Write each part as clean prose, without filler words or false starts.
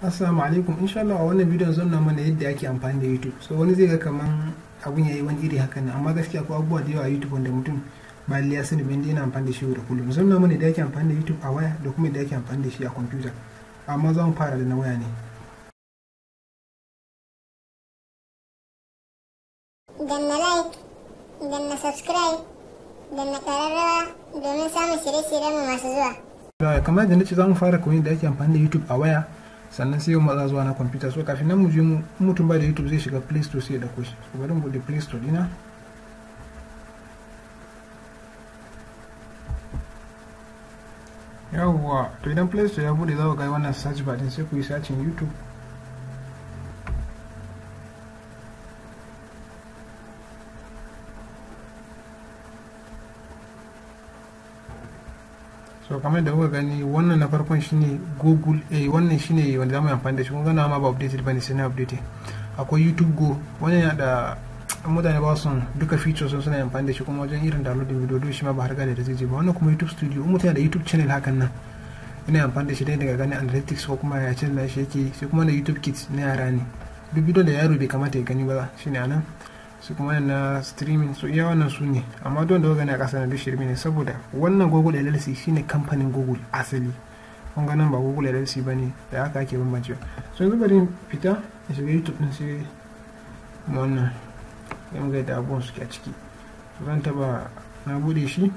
Assalamu alaikum. Insha Allah a wannan bidiyon zan nuna mana yadda ake amfani da YouTube. So wani zai ga kaman abun yayi wani iri hakan nan, amma gaskiya akwai abubuwa da yawa a YouTube wanda mutum ba lalle ya sani ba inda yana amfani da shi yau da kullum. Zan nuna mana yadda ake amfani da YouTube a waya da kuma yadda ake amfani da shi a kwamfuta. Amma za mu fara da na waya ne. Danna like, danna subscribe, danna ƙararrawa domin samun shirye-shiryenmu masu zuwa. Kamar yadda nace, za mu fara koyon yadda ake amfani da YouTube a waya, sannan sai mu matsa zuwa na kwamfuta. So kafin nan mu je mu mutum ba da YouTube zai shiga Play Store sai ya dauko shi. So bari mu bude Play Store dina. Yawwa, to idan Play Store ya bude, za ku ga wannan search bar din, sai ku yi searching YouTube. So kamar da kuka gani, wannan na farkon shine Google, wannan shine wanda zamu yi amfani da shi. Kun ga na ma ba updated bane, sai na update. Akwai YouTube Go, wannan yana da mutane ba su duka features sun suna amfani da shi, kuma wajen irin downloading video shi ma ba har gane da zai je ba. Wannan kuma YouTube Studio, in mutum yana da YouTube channel hakan nan ina amfani da shi dai daga gani analytics ko kuma ya channel shi yake. Sai kuma na YouTube Kids, na yara ne, duk bidiyon da yaro bai kamata ya gani ba shine anan. Su kuma na streaming. So iya wannan su ne, amma don da gani a ƙasa na duk shirme ne, saboda wannan Google LLC shine kamfanin Google asali. Kun ga nan ba Google LLC ba ne, da haka ake bambancewa. So yanzu bari fita in shiga YouTube din, sai wannan sai mu ga yadda abubuwan suke a ciki. So zan taba na bude shi.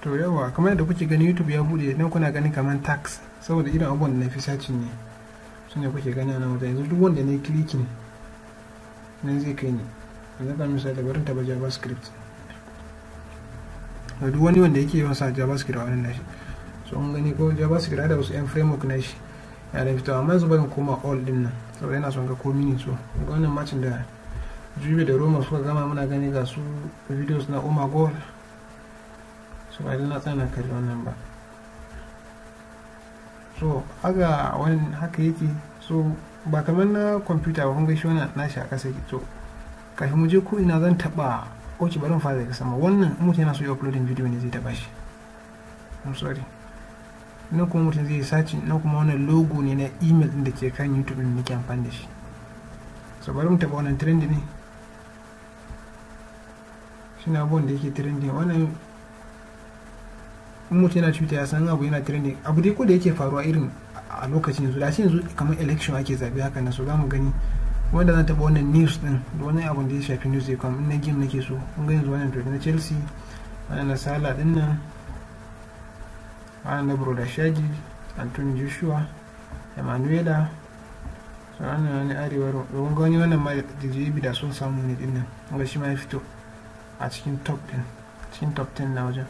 To yawa, kamar yadda kuke gani, YouTube ya bude nan. Kuna gani kamar tax, saboda irin abubuwan da na fi searching ne su ne kuke gani a nan wajen. Yanzu duk wanda na yi clicking nan zai kai ni. Yanzu kan misali, bari taba JavaScript, da duk wani wanda yake yawan sa JavaScript a wannan nashi. So mun gani ko JavaScript da wasu yan framework na shi ya da fito. Amma yanzu bari koma all din nan, saboda yana son ga komi ne. So ga wannan matching da Juve da Roma suka gama, muna gani ga su videos na Oma Goal. So ba na tsana kalli wannan ba. So haka wani haka yake. So ba kamar na kwamfuta ba, kun ga shi wannan nashi a ƙasa yake. To kafin mu je ko ina, zan taɓa, ok, bari mu fara daga sama. Wannan in mutum yana so ya uploading video ne zai taɓa shi. I'm sorry. Nan kuma mutum zai yi searching. Nan kuma wannan logo ne na email din da ke kan YouTube din nake amfani da shi. So bari mu taɓa wannan, trend ne, shi ne abubuwan da yake trending. Wannan in mutum yana Twitter ya san abu yana trending, abu dai ko da yake faruwa irin a lokacin yanzu. Da shi yanzu kamar election ake zabe haka na, so za mu gani wanda zan taɓa wannan news din, da wani abu da ya shafi news zai kwam. In na game nake so, kun ga yanzu wannan to na Chelsea, wannan na Salah din nan, wannan na Broda Shaggy, Anthony Joshua, Emanuela. So wannan wani arewa, kun ga wani wannan ma da JB da sun samu ne din nan, kun ga shi ma ya fito a cikin top din, cikin top 10 na wajen.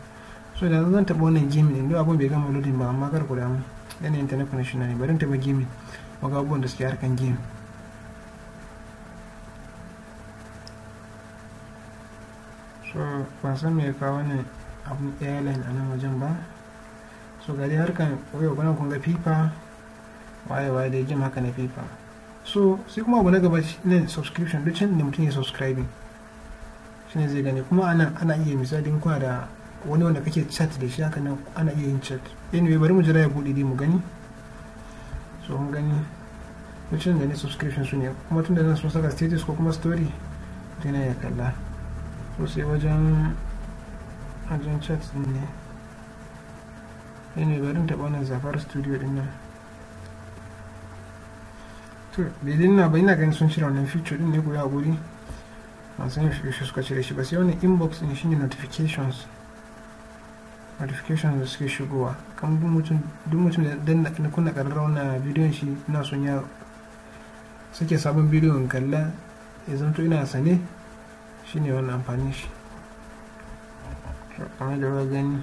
So da zan taɓa wannan gaming din, duk abun bai gama loading ba, amma kar ku damu, yanayin internet connection ne. Bari in taɓa gaming, muga abubuwan da suke harkan game. So ban san me ya kawo wannan abun airline a nan wajen ba. So ga dai harkan yau gwanan, kun ga FIFA, waye waye da game haka na FIFA. So sai kuma abu na gaba ne subscription. Duk can da mutum ya subscribing shine zai gani. Kuma anan ana iya, misali kuna da wani wanda kake chat da shi haka nan, ana iya yin chat. Anyway, bari mu jira ya buɗe mu gani. So mun gani lokacin da ne subscription su ne, kuma tun da nan sun saka status ko kuma story, mutum ya kalla. So sai wajen chat din ne. Anyway, bari mu taɓa wannan Zafar Studio din nan. To bai dinna ba, ina ganin sun cire wannan feature din ne. Ku yi haƙuri, ban san yaushe suka cire shi ba. Sai wannan inbox din shine notifications da suke shigowa kan duk mutum da dan na kunna ƙararrawar na bidiyon shi, ina son ya sake sabon bidiyo in kalla, ya zanto ina sane, shine wannan amfanin shi. Kamar da kuka gani,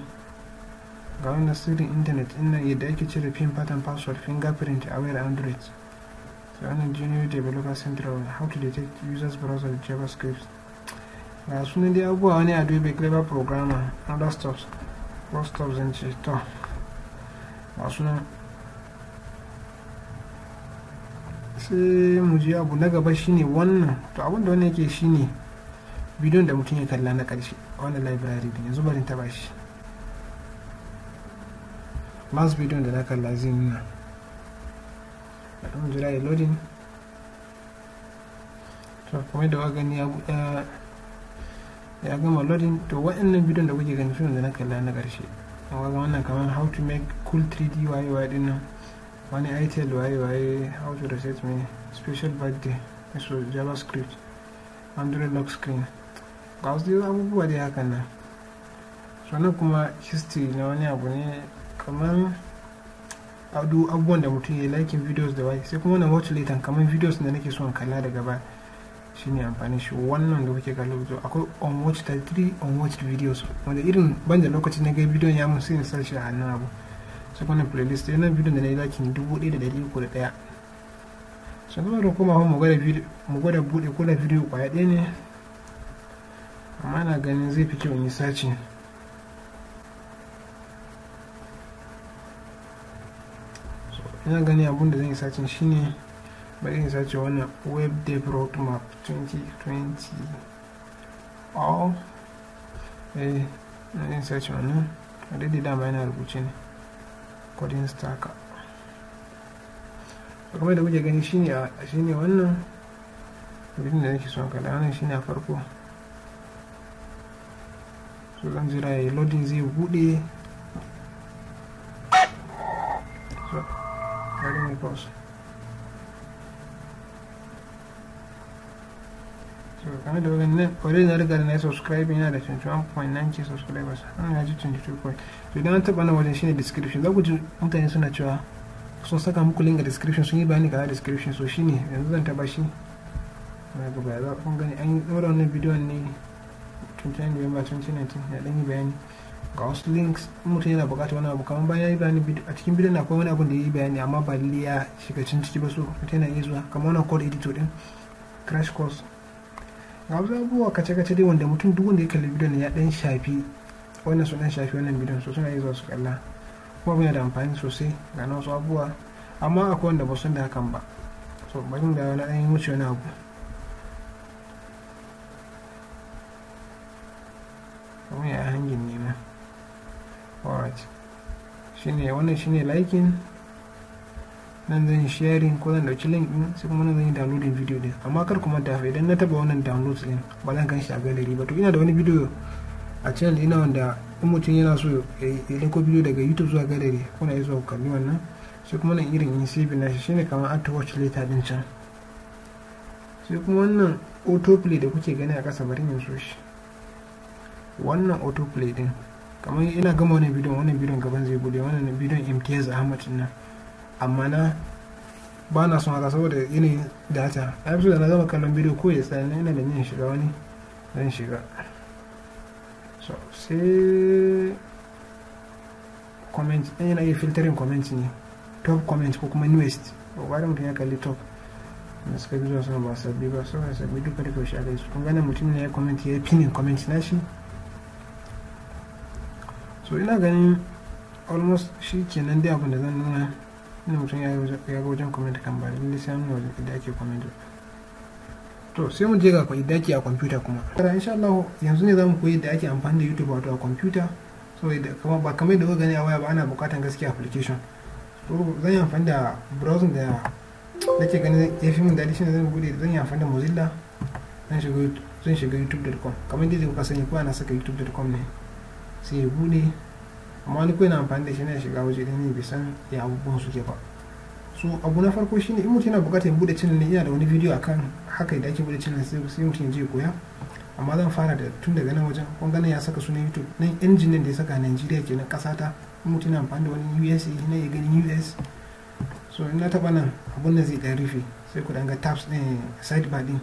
ga wannan sirrin internet din nan, yadda ake cire pin, pattern, password, fingerprint a wayar Android. So wannan Junior Developer Central, how to detect users browser with JavaScript. Ga sunan dai abubuwa, wani Adobe Clever Programmer, other stuffs ko stuff zan ce. To ga sunan. Sai mu je abu na gaba, shine wannan. To abin da wannan yake shine bidiyon da mutum ya kalla na ƙarshe a wannan library din. Yanzu bari taba shi. Last video da na kalla zai nuna. Bari mu jira ya loading. To kamar da gani ya gama loading. To wa'annan bidiyon da kuke gani su da na kalla na ƙarshe. Ga wannan kamar how to make cool 3D waye waye din nan, wani itel waye waye, how to reset me special birthday, so JavaScript, Android lock screen, ga wasu dai abubuwa dai hakan nan. Sannan kuma history na wani abu ne kamar abubuwan da mutum ya yi liking videos da waye. Sai kuma wannan watch later, kamar videos da nake son kalla daga baya, shine amfani shi wannan da kuke kallo. To akwai unwatched 33 unwatched videos, wanda irin ban da lokaci na ga bidiyon ya mun sai in sa shi a hannun abu. Sai kuma playlist yana bidiyon da na yi liking 1301. Sai kuma da kuma mu gwada video, mu gwada bude ko da video kwaya ɗaya ne, amma na ganin zai fi kyau in yi searching. So ina gani abun da zan yi searching shine, bari in sace wannan web dev roadmap 2020 all. In sace wannan already, dama yana rubuce ne, coding stacker. Kamar da kuke gani shine wannan bidiyon da nake son kalla, wannan shine a farko. So zan jira ya loading, zai bude. So bari mu pause. So kamar da wajen nan, already na riga da na yi subscribe, yana da 21.9K subscribers, an ya ji 22 point. To idan an taɓa nan wajen shine description. Za ku ji mutane suna cewa sun saka muku link a description, sun yi bayani kaza description. So shine yanzu zan taɓa shi na gaba. Ya za kun gani, an yi ɗaura wannan bidiyon ne 29 November 2019. Ya ɗan yi bayani, ga wasu links in mutum yana buƙatar wani abu. Kamar bayan ya yi bayani a cikin bidiyon, akwai wani abun da ya yi bayani amma ba lalle ya shiga cin ciki ba, so mutum yana iya zuwa kamar wannan code editor din, crash course, ga wasu abubuwa kace-kace dai wanda mutum duk wanda ya kalli bidiyon ya dan shafi wannan, su dan shafi wannan bidiyon, so suna iya zuwa su kalla, kuma abin yana da amfani sosai. Ga na wasu abubuwa, amma akwai wanda ba su san da hakan ba. So bari da wani ɗan wuce wani abu kamar ya hangin nema. Alright, shine wannan, shine liking. Nan zan yi sharing ko zan dauki link din, sai kuma nan zan yi downloading video din. Amma kar ku manta fa, idan na taba wannan download din ba zan gan shi a gallery ba. To ina da wani video a channel ina wanda in mutum yana so ya dauko video daga YouTube zuwa gallery, kuna iya zuwa ku kalli wannan. Sai kuma nan irin in save na shi shine kamar add to watch later din can. Sai kuma wannan autoplay da kuke gani a ƙasa, bari in so shi. Wannan autoplay din, kamar ina gama wannan bidiyon, wannan bidiyon gaban zai bude, wannan bidiyon MTS Ahmad din nan. Amma na ba na son haka saboda yanayin data. Na fi so da na gama kallon bidiyo ko ya tsaya, ina da niyyar shiga wani zan shiga. So sai comment ɗin, yana iya filtering comment ne, top comment ko kuma newest. Ba da mutum ya kalli top da suka bi zuwa sama, ba sabbi ba, saboda sabbi duka duka shi aka yi su. Kun gane mutum ne ya comment, ya yi pinning comment na shi. So ina ganin almost shi kenan dai abin da zan nuna. Inda mutum ya ga wajen comment kan ba lallai sai an nuna wajen inda ake comment ba. To sai mu je ga yadda ake a kwamfuta kuma. Tara insha Allah yanzu ne zamu koyi yadda ake amfani da YouTube wato a kwamfuta. So kuma ba kamar yadda kuka gani a waya ba, ana buƙatar gaskiya application. So zan yi amfani da browser da nake ganin ya fi min daɗi, shine zan bude, zan yi amfani da Mozilla. Zan shiga youtube.com kamar yadda kuka sani, ko ana saka youtube.com ne sai ya bude, amma wani kawai na amfani da shi ne shiga waje ɗaya ne, bai san ya abubuwan suke ba. So abu na farko shine, in mutum yana buƙatar ya bude channel ne, ina da wani bidiyo akan haka yadda ake bude channel, sai mutum ya je ya koya. Amma zan fara da tun daga nan wajen. Kun ga nan ya saka sunan YouTube nan, engine da ya saka Nigeria kenan, ƙasa ta. In mutum yana amfani da wani USA na ya gani US. So in na taɓa nan, abun nan zai ɗan rufe, sai ku ɗan ga tabs ɗin, sidebar ɗin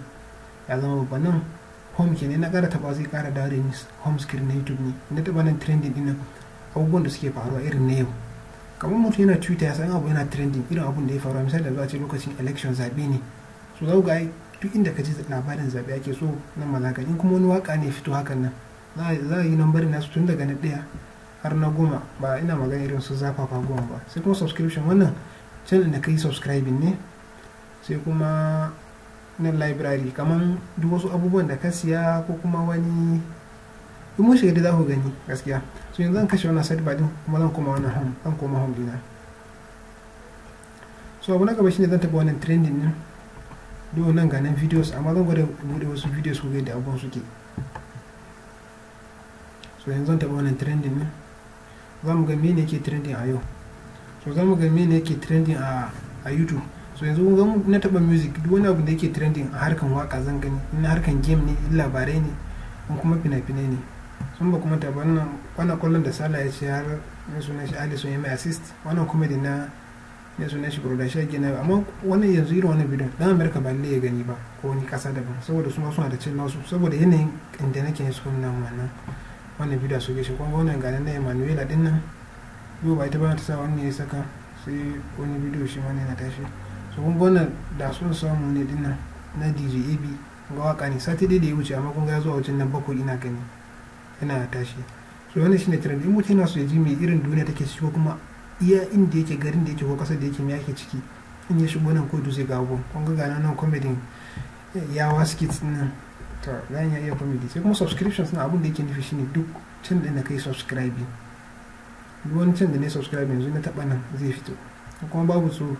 ya zama babba. Nan home kenan, na ƙara taɓa zai ƙara dawo da ni home screen na YouTube ne. In na taɓa nan trending ɗin nan, abubuwan da suke faruwa irin na yau, kamar mutum yana Twitter ya san abu yana trending, irin abun da ya faru. Misali da za a ce lokacin election, zaɓe ne, so za ku ga duk inda ka ji labarin zaɓe ake so, nan ma za ka. In kuma wani waka ne fito hakan nan, za a yi nambarin nasu tun daga na 1 har na 10, ba ina magana irin su zafafa 10 ba. Sai kuma subscription, wannan channel da ka yi subscribing ne. Sai kuma nan library, kamar duk wasu abubuwan da ka siya ko kuma wani In mun shiga dai za ku gani gaskiya. So yanzu zan kashe wannan sidebar din kuma zan koma wannan home, zan koma home dina. So abu na gaba shine zan taɓa wannan trending din. Duk nan ga nan videos, amma zan gwada buɗe wasu videos ku ga yadda abubuwan suke. So yanzu zan taɓa wannan trending din, za mu ga mene yake trending a yau. So za mu ga mene yake trending a YouTube. So yanzu kun ga na taɓa music, duk wani abu da yake trending a harkan waka zan gani, in harkan game ne, in labarai ne, in kuma fina-finai ne. Sun ba kuma taɓa wannan kwallon da Salah ya ce har mai sunan shi Alisson ya mai assist, wannan comedy na mai sunan shi Broda Shaggi na. Amma wannan yanzu irin wannan bidiyon dan America ba lalle ya gani ba ko wani kasa daban, saboda su ma suna da cin nasu, saboda yanayin inda nake su nuna wannan bidiyo su gaishe. Kuma wannan ga nan na Emanuela din nan, yau ba ita ba ta sa wannan ya saka, sai wani bidiyo shi ma ne na tashi. So kun ga wannan da sun samu ne din nan na DJ AB, ga waka ne sati da ya wuce, amma kun ga zuwa wajen nan 7 ina gani yana tashi. So wannan shine trend. In mutum yana so ya ji me irin duniya take ciki ko kuma iya inda yake, garin da yake ko kasar da yake, me yake ciki, in ya shigo nan ko zai ga abubuwan. Kun ga nan comedy yawa skits nan, to zan iya comedy. Sai kuma subscriptions na abun da yake nufi shine duk can da na kai subscribing, duk wani can da ne subscribe yanzu na taba nan zai fito, kuma babu su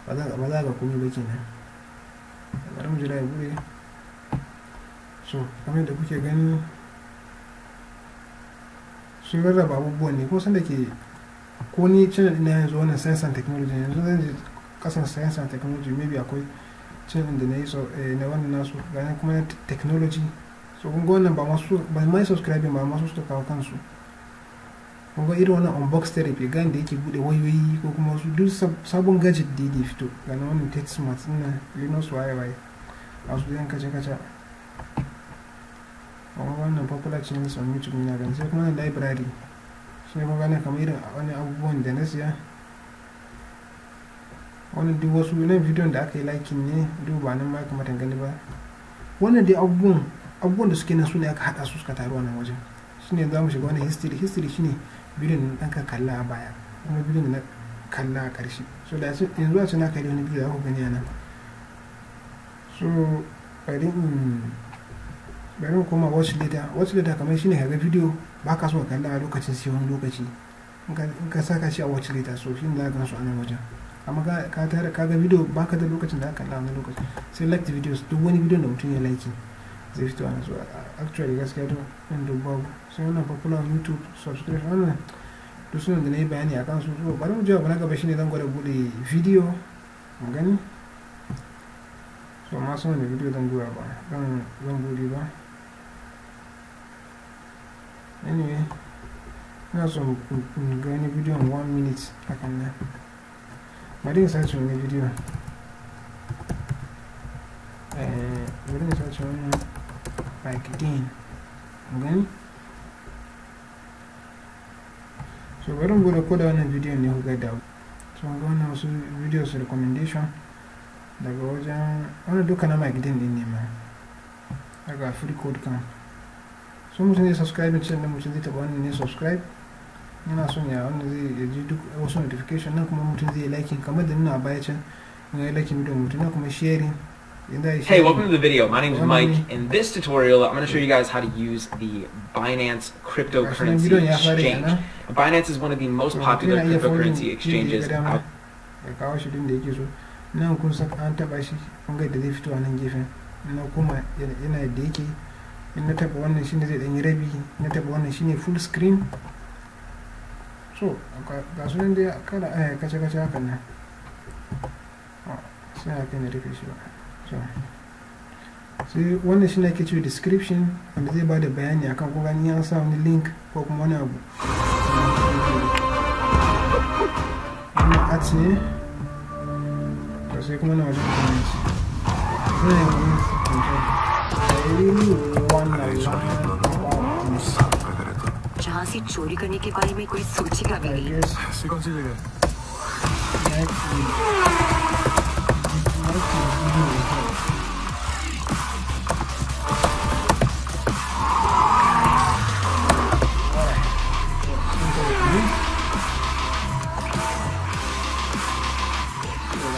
ba za ga komai ba kenan. Bari mu jira ya bude. So kamar yadda kuke gani sun rarraba abubuwan ne, kuma sanda ke ko ni channel ina yanzu wannan science and technology, yanzu zan je kasan science and technology, maybe akwai channel da na yi so na wannan nasu ganin kuma na technology. So kun ga wannan ba masu ba mai subscribing ba masu suka kawo kansu. Kun ga irin wannan unbox therapy gan da yake bude wayoyi ko kuma wasu duk sabon gadget da yake fito, ganin wannan tech smart din nan Linux waye waye a su yan kace kace. Kuma wannan popular channels on YouTube na gani. Sai kuma na library shi ne kuma gane kamar irin wani abubuwan da na siya, wannan duk wasu nan bidiyon da aka yi liking ne, duk ba nan ma ya kamata gani ba. Wannan dai abubuwan da suke nan su ne aka haɗa su suka taru wannan wajen. Shine za mu shiga wani history. History shine bidiyon da ɗan ka kalla a baya kuma bidiyon da na kalla a ƙarshe. So da yanzu a ce na kalli wani bidiyo za ku gani a nan. So bari mu koma watch later. Watch later kamar shine kaga bidiyo ba ka so ka kalla a lokacin sai wani lokaci in ka saka shi a watch later, so shine za ka gansu a nan wajen. Amma ka tara kaga bidiyo ba ka da lokacin da aka kalla a wani lokaci. Sai like videos, duk wani bidiyon da mutum ya like zai fito a nan. So actually gaskiya to nan duk babu. Sai wannan popular YouTube subscription, wannan duk suna da na yi bayani a kansu. So bari mu je abu na gaba shine zan gwada buɗe video mu gani. So ma san wani video zan duba ba zan buɗe ba. Anyway, ina so in ga wani bidiyon 1 minute hakan nan. Bari in sace wani bidiyo, bari in sace wani like din mu gani. So bari mu bude ko da wannan bidiyon ne ku ga da. So ga wannan wasu videos recommendation daga wajen wannan duka na Mike Dean din ne ma daga Free Code Camp. So mutum zai subscribe channel din, mutum zai taɓa wannan ne subscribe, yana son ya wannan zai ji duk wasu notification nan, kuma mutum zai liking kamar da nuna a baya can in ya liking video mutum na kuma sharing. Hey, welcome to the video. My name is Mike. In this tutorial, I'm going to show you guys how to use the Binance cryptocurrency exchange. Binance is one of the most popular cryptocurrency exchanges out ya kawo shi din da yake so. Nan kun san an taba shi, kun ga da zai fito a nan gefen, na kuma yana da yake. In na taba wannan shine zai dan yi rabi, na taba wannan shine full screen. So ga su nan dai kada kace kace hakan nan sai aka ne rufe shi ba. So sai wannan shine ake cewa description, wanda zai bada bayani akan ko gani an sa wani link ko kuma wani abu. Wannan art ne, to sai kuma na wajen comment. Wannan comment control. I really wanna learn about this. जहाँ से चोरी करने के बारे में कोई सोचेगा भी नहीं। ऐसी कौन सी जगह है?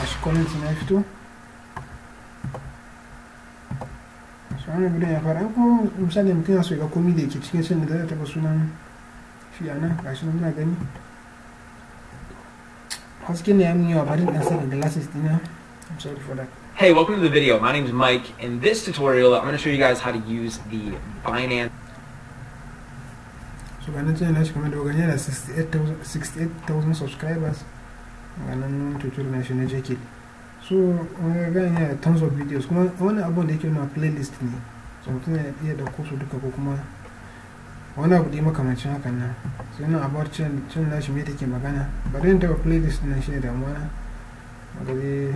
Gashi comment na fito. So Wannan bidiyon ya fara. In kuma misali mutum yana so ya ga komai da yake cikin channel, da zai taɓa sunan shi a nan. Gashi nan muna gani, hasken ne ya mun yawa, bari in ɗan saka glasses ɗina. I'm sorry for that. Hey, welcome to the video. My name's Mike. In this tutorial, I'm going to show you guys how to use the Binance So ga nan channel nashi, kamar da kuka gani, yana 68,000 subscribers. Ga nan tutorial nashi na Jekyll. So wani ga yana da tons of videos. Kuma wani abun da yake nuna playlist ne, so mutum yana iya ɗauko su duka ko kuma wani abu da ya makamancin hakan nan. Sai nan about channel nashi, me take magana. Bari in taɓa playlist nan, shine damuwa na maga dai.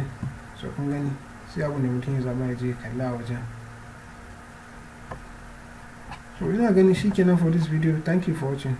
So kun gani, sai abu da mutum ya zaba ya je kalla a wajen. So ina ganin shikenan for this video. Thank you for watching.